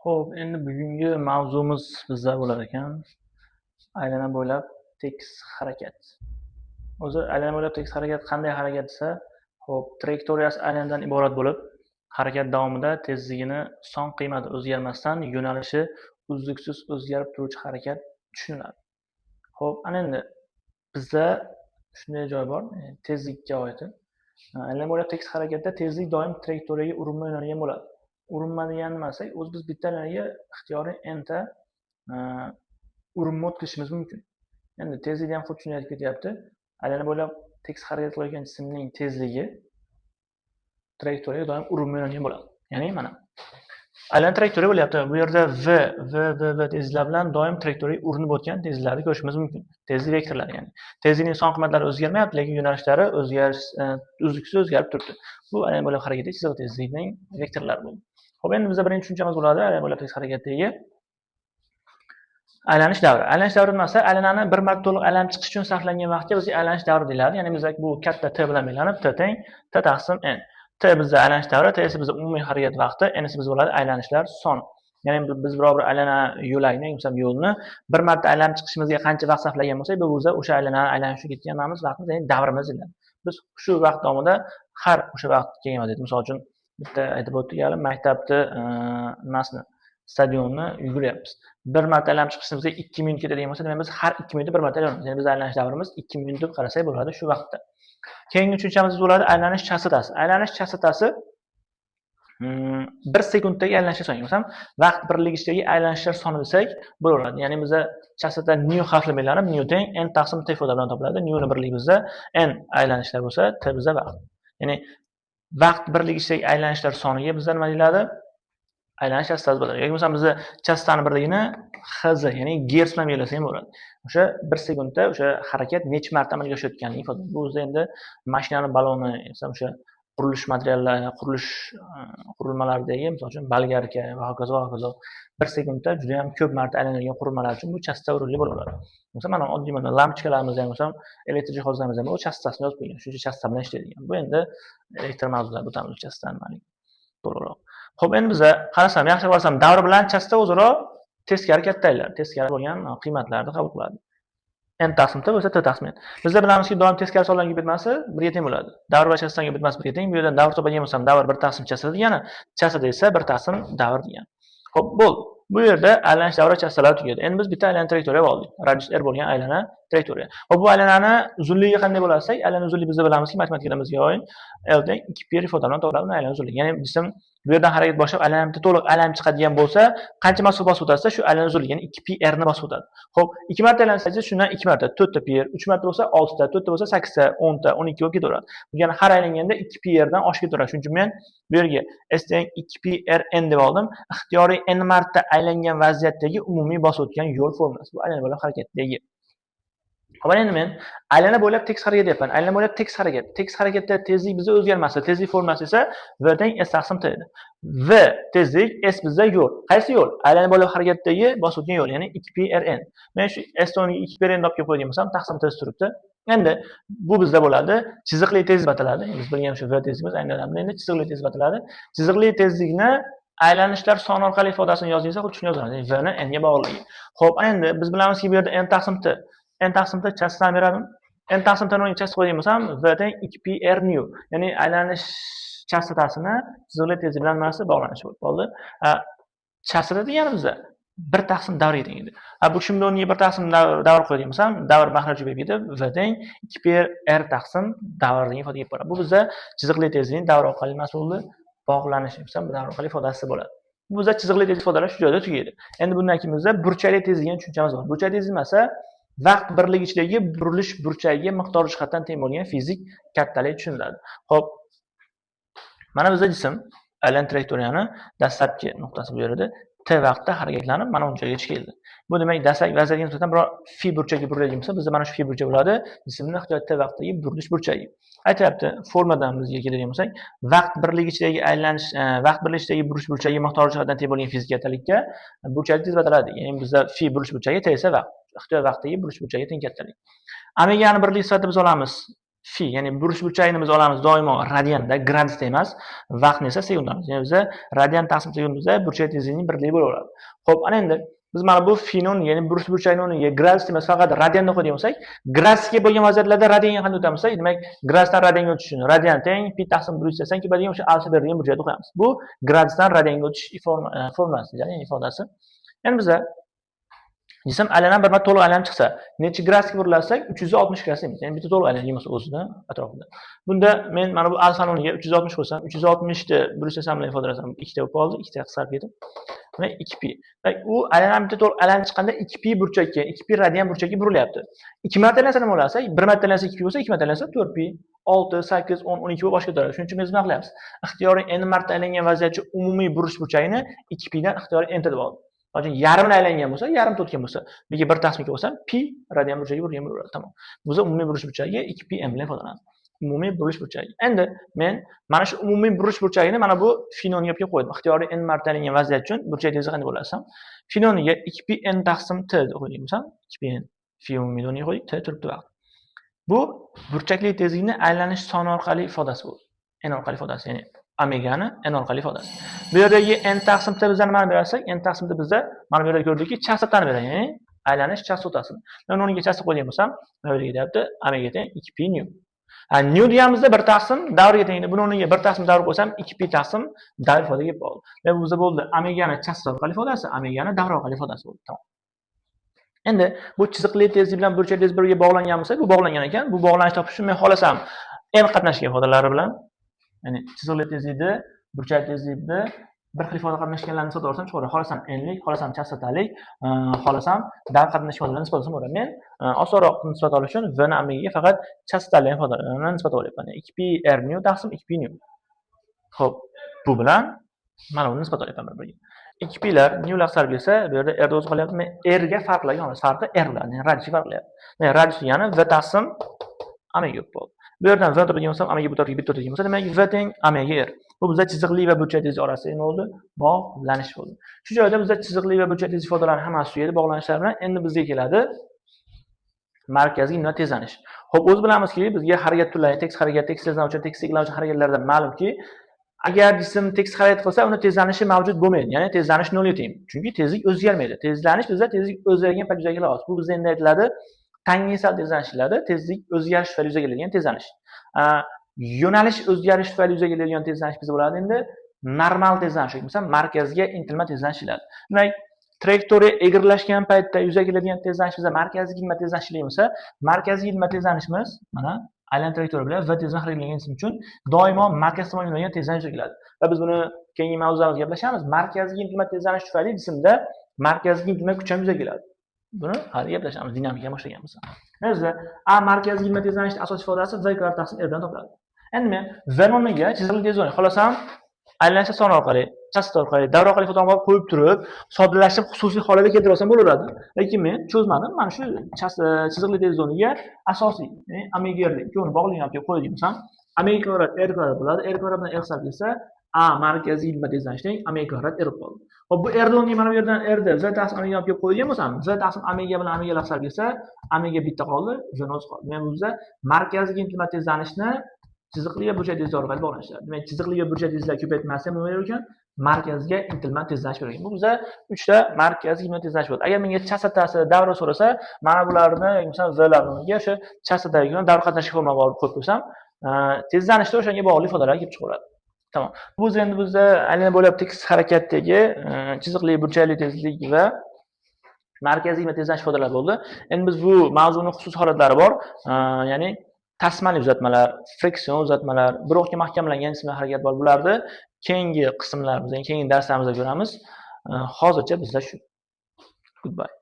Xo'p, endi bugungi mavzumiz bizda bo'lar ekan aylana bo'ylab tekis harakat. O'zi aylana bo'ylab tekis harakat qanday harakat desa, xo'p, trayektoriyasi aylanadan iborat bo'lib, harakat davomida tezligini son qiymati o'zgarmasdan yo'nalishi uzluksiz o'zgarib turuvchi harakat tushuniladi. Xo'p, ana endi bizda shunday joy bor, tezlikka oid. Aylana bo'ylab tekis harakatda tezlik doim trayektoriyaga urinma yo'nalgan bo'ladi. Urinma degani nima desak, o'zi biz bitta aylanaga ixtiyoriy n ta urinma o'tkazishimiz mumkin. Endi tezlikni ham xuddi shunday aytib ketyapti. Aylana bo'ylab tekis harakat qilayotgan jismning tezligi trayektoriyaga doim urinma yo'nalgan bo'ladi. Ya'ni mana aylana trayektoriya bo'lyapti. Bu yerda v, v, v, v tezliklar bilan doim trayektoriyaga urinib o'tgan tezliklarni ko'rishimiz mumkin. Tezlik vektorlari, ya'ni tezlikning son qiymatlari o'zgarmayapti, lekin yo'nalishlari o'zgarish uzluksiz o'zgarib turibdi. Bu aylana bo'ylab harakatdagi chiziq tezlikning vektorlari bo'ldi. Xo'p, endi bizda birinchi tushunchamiz bo'ladi aylana bo'ylab tekis harakatdagi aylanish davri. Aylanish davri nimasi? Aylanani bir marta to'liq aylanib chiqish uchun sarflangan vaqtga bizga aylanish davri deyiladi. Ya'ni bizda bu katta T bilan belgilanib, T teng T taqsim N. T bizda aylanish davri, T esa bizda umumiy harakat vaqti, N esa bizda bo'ladi aylanishlar soni. Ya'ni biz biror bir aylana yo'lakni, masalan, yo'lni bir marta aylanib chiqishimizga qancha vaqt sarflagan bo'lsak, bu bizda o'sha aylanani aylanish uchun ketgan nimamiz vaqtimiz, ya'ni davrimiz deyiladi. Biz shu vaqt davomida har o'sha vaqt kelgan vaziyat, misol uchun, bitta aytib o'tdik hali maktabni nimasini, stadionni yuguryapmiz. Bir marta aylanib chiqishimizga 2 minut ketadigan bo'lsa, demak, biz har 2 minutda bir marta aylanamiz. Ya'ni biz aylanish davrimiz 2 minut deb qarasak bo'ladi shu vaqtda. Keyingi tushunchamiz bo'ladi aylanish chastotasi. Aylanish chastotasi 1 sekunddagi aylanishlar soni. Masalan, vaqt birligi ichidagi aylanishlar soni desak bo'laveradi. Ya'ni bizda chastota nu harfi belgilanib, nu teng n taqsim t ifoda bilan topiladi. Nu ni birligi bizda n aylanishlar bo'lsa, t bizda vaqt. Ya'ni vaqt birligi ichidagi aylanishlar soniga bizda nima deyiladi? Aylanish chastotasi bo'ladi. Yoki bo'lmasam bizda chastotani birligini Hz, ya'ni gerts bilan belgilasak ham bo'ladi. O'sha 1 sekundda o'sha harakat necha marta amalga oshayotganini ifodaladi. Bu o'zi endi mashinani baloni, masalan, o'sha qurilish materiallari, qurilish qurilmalaridagi, misol uchun, bolgarka va hokazo va hokazo 1 sekundda juda ham ko'p marta aylanadigan qurilmalar uchun bu chastota o'rinli bo'laveradi. Masalan, mana oddiy mana lampochkalarimiz ham, masalan, elektr jihozlarimiz ham u chastotasini yozib qo'ygan. Shuncha chastota bilan ishlaydigan. Bu endi elektr mavzularida o'tamiz chastotani nimalik to'liqroq. Xo'p, endi biza qarasam, yaxshi qarasam, davr bilan chastota o'zaro teskari kattalar, teskari bo'lgan qiymatlarni qabul qiladi. N taqsim T bo'lsa T taqsim N. Bizda bilamizki, doim teskari sonlarning ko'paytmasi birga teng bo'ladi. Davr va chastotaning ko'paytmasi birga teng. Bu yerdan davr topadigan bo'lsam, davr 1 taqsim chastota degani, chastota esa 1 taqsim davr degani. Xo'p, bo'ldi. Bu yerda aylanish davri chastotalari tugadi. Endi biz bitta aylana trayektoriya oldik. Radius r bo'lgan aylana trayektoriya. Xo'p, bu aylanani uzunligi qanday bo'ladi desak, aylana uzunligi biz bilamizki, matematikada bizga oid L teng 2 pi r ifoda bilan topiladi uni aylana uzunligi. Ya'ni jism bu yerdan harakat boshlab aylanib bitta to'liq aylanib chiqadigan bo'lsa, qancha masofa bosib o'tadi, shu aylana uzunligi, ya'ni 2 pi r ni bosib o'tadi. Xo'p, 2 marta aylansa, shundan 2 marta 4 ta pi r, 3 marta bo'lsa 6 ta, 4 ta bo'lsa 8 ta, 10 ta, 12 bo'lib ketaveradi. Bu ya'ni har aylanganda 2 pi r dan oshib ketaveradi. Shuning uchun men bu yerga s teng 2 pi r n deb oldim. Ixtiyoriy n marta aylangan vaziyatdagi umumiy bosib o'tgan yo'l formulasi. Bu aylana bo'ylab harakatdagi. Xo'p, endi men aylana bo'ylab tekis harakat deyapman. Aylana bo'ylab tekis harakat. Tekis harakatda tezlik bizda o'zgarmasdi. Tezlik formulasi esa v teng s taqsim t edi. V tezlik, s bizda yo'l. Qaysi yo'l? Aylana bo'ylab harakatdagi bosib o'tgan yo'l, ya'ni 2 pi r n. Men shu s o'rniga 2 pi r n olib kelib qo'ygan bo'lsam, taqsim t turibdi. Endi bu bizda bo'ladi chiziqli tezlik ataladi. Biz bilgan shu v tezligimiz aynan endi chiziqli tezlik ataladi. Chiziqli tezlikni aylanishlar soni orqali ifodasini yozsak, xuddi shuni yozamiz. V ni n ga bog'ligi. Xo'p, endi biz bilamizki, bu yerda n taqsim t. N taqsim t chastotani beradimi? N taqsim t ni o'rniga chastota qo'ygan bo'lsam, v teng 2 pi r nu. Ya'ni aylanish chastotasini chiziqli tezlik bilan nimasi bog'lanishi bo'lib qoldi. Chastota deganimizda 1 taqsim davrga teng edi. Bu shunda o'rniga 1 taqsim davr qo'ygan bo'lsam, davr mahraj ko'payib ketib, v teng 2 pi r taqsim davr degan ifodaga kelib qoladi. Bu bizda chiziqli tezlikning davr orqali nimasi bo'ldi? Bog'lanishi, masalan, davr orqali ifodasi bo'ladi. Bu bizda chiziqli tezlik ifodalari shu joyda tugaydi. Endi bundan keyin bizda burchakli tezlik degan tushunchamiz bor. Burchakli tezlik nimasi? Vaqt birligi ichidagi burilish burchagiga miqdori jihatdan teng bo'lgan fizik kattalik tushuniladi. Xo'p, mana bizda jism aylan trayektoriyani dastlabki nuqtasi bu yerda t vaqtda harakatlanib mana bu joygacha keldi. Bu demak, dastlabki vaziyatga nisbatan biror fi burchakka buriladigan bo'lsa, bizda mana shu fi burchak bo'ladi. Jismni ixtiyoriy t vaqtdagi burilish burchagi. Aytyapti, formadan bizga keladigan bo'lsak, vaqt birligi ichidagi aylanish, vaqt birligi ichidagi burilish burchagi miqdori jihatdan teng bo'lgan fizik kattalikka burchakli tezlik ataladi. Ya'ni bizda fi burilish burchagi, t esa vaqt. Ixtiyoriy vaqtdagi burilish burchagiga teng kattalik. Omegani birligi sifatida biz olamiz. Fi, ya'ni burilish burchagini biz olamiz doimo radianda, gradusda emas, vaqtni esa sekund olamiz. Ya'ni biza radian taqsim sekund bizda burchak tezligining birligi bo'laveradi. Xo'p, ana endi biz mana bu fini o'rniga, ya'ni burilish burchagini o'rniga gradus emas, faqat radianda qo'yadigan bo'lsak, gradusga bo'lgan vaziyatlarda radianga qanday o'tamiz? Demak, gradusdan radianga o'tish uchun radian teng pi taqsim 180 keladigan o'sha alfa beradigan burchakni qo'yamiz. Bu gradusdan radianga o'tish formulasi, ya'ni ifodasi. Endi biza jism aylanib bir marta to'liq aylanib chiqsa, necha gradusga burilsak, 360 gradus deymiz. Ya'ni bitta to'liq aylangan bo'lsa o'zida atrofida. Bunda men mana bu alfani o'rniga 360 qo'ysam, 360 ni 180 bilan ifodalasam, ikkita bo'lib qoldi, ikkita qisqarib ketdi. Mana 2 pi. Demak, u aylanib bitta to'liq aylanib chiqqanda 2 pi burchakka, 2 pi radian burchakka burilyapti. 2 marta aylansa nima bo'ladi? 1 marta aylansa 2 pi bo'lsa, 2 marta aylansa 4 pi, 6, 8, 10, 12 va boshqa ketaveradi. Shuning uchun biz nima qilyapmiz? Ixtiyoriy n marta aylangan vaziyatcha umumiy burilish burchagini 2 pi dan ixtiyoriy n ta deb oldik. Masalan, yarmini aylangan bo'lsa, yarim to'tgan bo'lsa, buga 1 taqsim 2 bo'lsam, pi radian burchagi burilgan bo'laveradi. Tamom. Bizda umumiy burilish burchagi 2 pi m bilan ifodalanadi. Umumiy burilish burchagi. Endi men mana shu umumiy burilish burchagini mana bu fini o'rniga olib qo'ydim. Ixtiyoriy n marta aylangan vaziyat uchun burchak tezligi qanday bo'ladi desam, fini o'rniga 2 pi n taqsim t deb qo'ygan bo'lsam, 2 pi n fi umumiy o'rniga qo'ydik, t turibdi vaqt. Bu burchakli tezlikni aylanish soni orqali ifodasi bo'ldi. N orqali ifodasi, ya'ni omegani n orqali ifodasi. Bu yerdagi n taqsim t bizdan nimani bersak, n taqsim t bizda mana bu yerda ko'rdikki, chastotani beradi, ya'ni aylanish chastotasini. Men o'rniga chastota qo'ygan bo'lsam, mana bu yerga kelyapti omega teng 2 pi nu. Ha, nu deganimizda 1 taqsim davrga teng. Buni o'rniga 1 taqsim davr qo'ysam, 2 pi taqsim davr ifodaga kelib qoldi. Demak, bu bizda bo'ldi omegani chastota orqali ifodasi, omegani davr orqali ifodasi bo'ldi. Tamom. Endi bu chiziqli tezlik bilan burchak tezlik bir-biriga bog'langan bo'lsa, bu bog'langan ekan. Bu bog'lanish topish uchun men xohlasam n qatnashgan ifodalari bilan, ya'ni chiziqli tezlikni, burchak tezlikni bir xil ifoda qatnashganlarni nisbat olsam chiqaveradi. Xohlasam nlik, xohlasam chastotalik, xohlasam davr qatnashgan ifodalarni nisbat olsam bo'ladi. Men osonroq nisbat olish uchun v ni omegaga faqat chastotali ifodalarni nisbat olyapman. 2 pi r nu taqsim 2 pi nu. Xo'p, bu bilan mana buni nisbat olyapman bir-biriga. 2 pilar nular qisqarib ketsa, bu yerda r o'zi qolyapti. Men r ga farqlagan olamiz. Farqi r bilan, ya'ni radiusga farqlayapti. Demak, radius degani v taqsim omega bo'lib qoldi. Bu yerdan v topadigan bo'lsam, omega bu tarafga bitta o'tadigan bo'lsa, demak v teng omega r. Bu bizda chiziqli va burchak tezlik orasida nima bo'ldi? Bog'lanish bo'ldi. Shu joyda bizda chiziqli va burchak tezlik ifodalari hammasi tugadi bog'lanishlar bilan. Endi bizga keladi markaziy nima tezlanish. Xo'p, o'zi bilamizki, bizga harakat turlari, tekis harakat, tekis tezlanuvchi, tekis cheklanuvchi harakatlarda ma'lumki, agar jism tekis harakat qilsa, uni tezlanishi mavjud bo'lmaydi. Ya'ni tezlanish nolga teng. Chunki tezlik o'zgarmaydi. Tezlanish bizda tezlik o'zgargan payt yuzaga keladi. Bu bizda endi aytiladi tangensial tezlanish deyiladi. Tezlik o'zgarish tufayli yuzaga keladigan tezlanish. Yo'nalish o'zgarish tufayli yuzaga keladigan tezlanish bizda bo'ladi endi normal tezlanish yoki bo'lmasa markazga intilma tezlanish deyiladi. Demak, trayektoriya egrilashgan paytda yuzaga keladigan tezlanish bizda markaziy intilma tezlanish bo'lsa, markaziy intilma tezlanishimiz mana aylan trayektoriya bilan v tezdan harakatlangan jism uchun doimo markaz tomon yo'nalgan tezlanish yuzaga keladi. Va biz buni keyingi mavzularimizda gaplashamiz. Markazga intilma tezlanish tufayli jismda markazga intilma kuch ham yuzaga keladi. Buni hali gaplashamiz, dinamika boshlaganmiz. Bizda a markazga intilma tezlanishning asosiy ifodasi v kvadrat taqsim r bilan topiladi. Endi men v o'rniga chiziqli tezlik xohlasam aylanish soni orqali, chastota orqali, davr orqali ifodani olib qo'yib turib, soddalashtirib xususiy holatga keltirib olsam bo'laveradi. Lekin men cho'zmadim. Mana shu chiziqli tezlik o'rniga asosiy, ya'ni omega r ikkovini bog'liq olib kelib qo'yadigan bo'lsam, omega kvadrat r kvadrat bo'ladi. R kvadrat bilan r qisqarib ketsa, a markaziy intilma tezlanish teng omega kvadrat r bo'lib qoldi. Hop, bu r o'rniga mana bu yerdan r ni v taqsim omega olib kelib qo'yadigan bo'lsam, v taqsim omega bilan omega qisqarib ketsa, omega bitta qoldi, v o'zi qoldi. Demak, bu bizda markazga intilma tezlanishni chiziqli va burchak tezlik orqali bog'lanishadi. Demak, chiziqli va burchak tezliklar ko'paytmasi ham nima berar ekan? Markazga intilma tezlanish berar ekan. Bu bizda uchta markazga intilma tezlanish bo'ladi. Agar menga chastotasi, davri so'rasa, mana bularni, masalan, vlarni o'rniga o'sha chastotadagi davr qatnashish formula olib qo'yib qo'ysam, tezlanishda o'shanga bog'liq ifodalar kelib chiqaveradi. Tamom. Bu endi bizda aylana bo'ylab tekis harakatdagi chiziqli, burchakli tezlik va markaziy tezlanish ifodalari bo'ldi. Endi biz bu mavzuni xususiy holatlari bor. Ya'ni tasmali uzatmalar, friksion uzatmalar, bir o'qqa mahkamlangan jismlar harakat bor. Bularni keyingi qismlarimizda, keyingi darslarimizda ko'ramiz. Hozircha bizda shu. Goodbye.